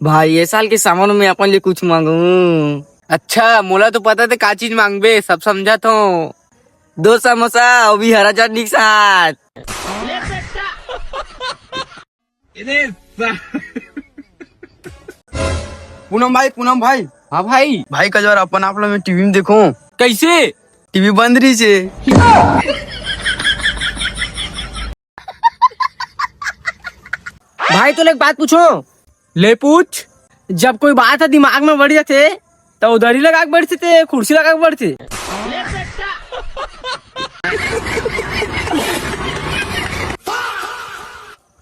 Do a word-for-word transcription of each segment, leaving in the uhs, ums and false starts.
भाई, ये साल के सावन में अपन लिए कुछ मांगू। अच्छा, मोला तो पता ते का चीज मांगबे, सब समझत हो। दो समोसा, वो भी हरा चटनी के साथ। पूनम भाई, पूनम भाई। हाँ भाई। भाई, कल बार अपन आप लोग में टीवी में देखो। कैसे? टीवी बंद रही से। भाई, तोले एक बात पूछो। ले पूछ। जब कोई बात ह दिमाग में बढ़ जाथे, त उधर ही लगा के बैठथे ते कुर्सी लगा के बैठथे।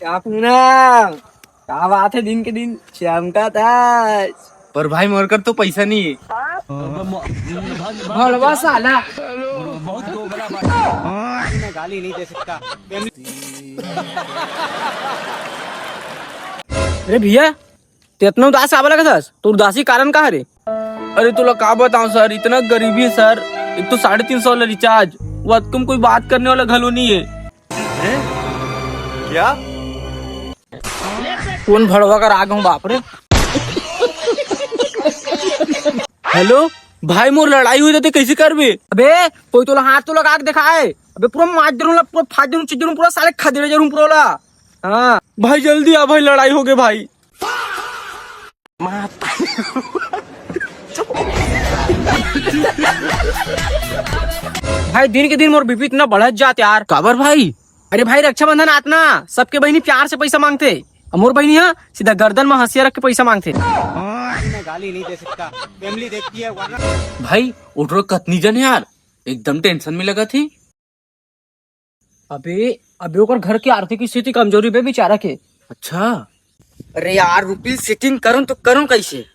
क्या पूनम, का बात है, दिन के दिन चमका था। पर भाई, मोर कर तो पैसा नहीं है। भड़वा साला। मैं गाली नहीं दे सकता। अरे भैया, ते इतना उदास काबर लगत हस? तो उदासी कारण का हरे? अरे, तोला का बताऊं सर, इतना गरीबी है सर। एक तो साढ़े तीन सौ वाला रिचार्ज, वो तुम कोई बात करने वाला घलो नहीं है। हैं? क्या? कौन भड़वा कर आ गऊं बाप रे। हेलो भाई, मोर लड़ाई हो जाते, कैसे करबे? अबे, कोई तोला हाथ तो लगा के दिखाए। अबे, पूरा मार जरूर ला, पूरा फाड़ जरूर, चीज जरूर, पूरा साले खदेड़े जरूर, पूरा ला। हाँ भाई, जल्दी आ भाई, लड़ाई हो गए भाई। भाई, दिन के दिन मोर बीपी इतना बढ़त जात यार। काबर भाई? अरे भाई, रक्षाबंधन आत ना, सबके बहिनी प्यार से पैसा मांगथे, अउ मोर बहिनी हा सीधा गर्दन में हंसिया रख के पैसा मांगथे। मैं गाली नहीं दे सकता, फैमिली देखती है वरना। भाई, उठरो कतनी जन यार, एकदम टेंशन में लगा थी। अबे, अबे ओकर घर के आर्थिक स्थिति कमजोरी बे बेचारा के। अच्छा। अरे यार, रुपी सेटिंग करूं तो करूं कैसे?